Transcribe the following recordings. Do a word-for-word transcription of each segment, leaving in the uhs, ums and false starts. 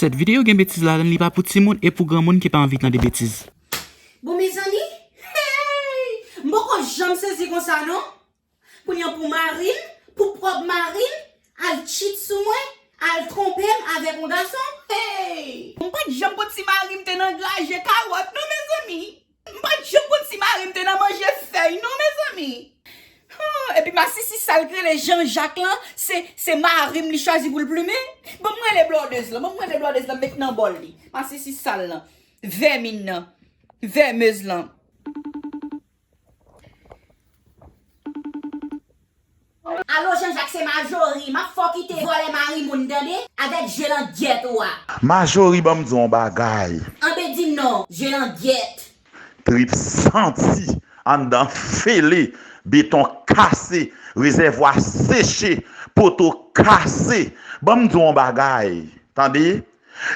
Sèt videyo gen betiz ladan l, li pa pou timoun e pou granmoun ki pa anvi tande betiz. Bon, mezanmi, hey! M poko janm sezi konsa, non. Kounye a pou mari m, pou pwòp mari m, al cheat sou mwen, al twonpe m avèk yon gason. Hey! M pa t janm konn si mari m te nan graje kawòt, non, mezanmi. M pa t janm konn si mari m te nan manje fèy, non, mezanmi. Ah, epi masisi sa l k rele Jean Jacques lan, se, se mari m li chwazi pou l plimen. Ban m rele blòdèz lan, ban m rele blòdèz lan, met nan bòl li. Masisi sal lan, vèmin nan, vèmèz lan. Alo, Jean Jacques, se Majori. M ap fè w kite vòlè mari moun, tande? Avèk je langyèt ou a. Majori, ban m di w yon bagay. Anben, di m non, je langyèt. Trip santi, anndan fele, beton kase, rezèvwa seche, poto kase. Ban m di w yon bagay, tande?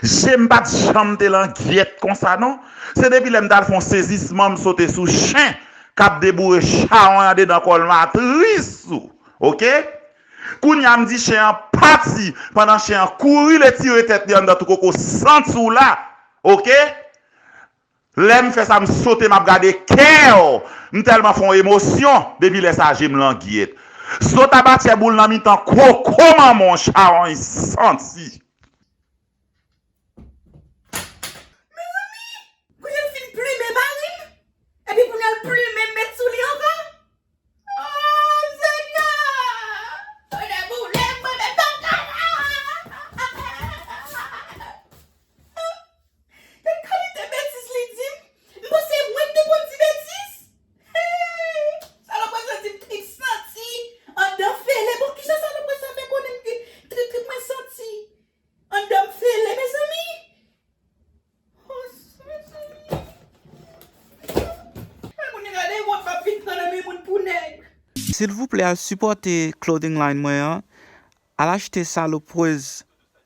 Je m pa t janm te langyèt konsa, non. Se depi lè m t al fè yon sezisman, m sote sou chen k ap deboure chawony andedan kòl matris ou. Oke? Kounye a, m di chen an pati, pandan chen an kouri, l etire tèt li anndan tou koko santi w la. Oke? Lè m fè sa, m sote, m ap gade kè w. M tèlman fè yon emosyon, depi lè sa, je m langyèt. Zot ap atjè boul nan mitan koko manman w, chawony santi. Mezanmi, kounye a l fin plimen mari m, epi kounye a l plimen m met sou li ankò. Oh, Senyè! Tonnè boule m, mwen menm pa ka la! Gad kalite betiz li di m. M panse mwen k te konn di betiz. Hey! Salopre sa di m trip santi. Anndan fele. Bon, kijan salopre sa fè konnen m di trip trip mwen santi? Anndan m fele, mezanmi. Oh, mezanmi. Kounye a gade wòt m ap vin pran nan men moun pou nèg. Silvouplè, al sipòte clothing line mwen an. Al achte saloprez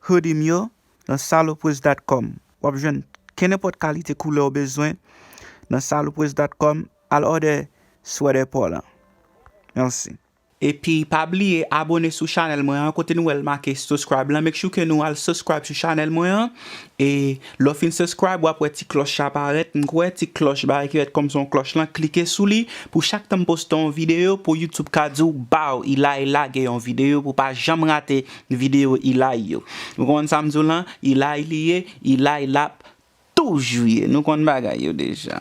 hoodie m yo nan saloprez dot com. W ap jwenn kenenpòt kalite koulè w bezwen nan saloprez dot com. Al òdè swètè pa w lan. Mèsi. Epi pa bliye abone sou chanèl mwen an, kote nou wè l make subscribe lan. Make sure ke nou al subscribe sou chanèl mwen an. E lè w fin subscribe, w ap wè ti klòch la parèt. M kwè ti klòch bagay ki fèt kòm se yon klòch lan, klike sou li pou chak tan m poste yon videyo, pou YouTube ka di w, baw, Ilay lage yon videyo, pou w pa janm rate videyo Ilay yo. Ou konprann sa m di w lan? Ilay li ye, Ilay l ap toujou ye. Nou konn bagay yo deja.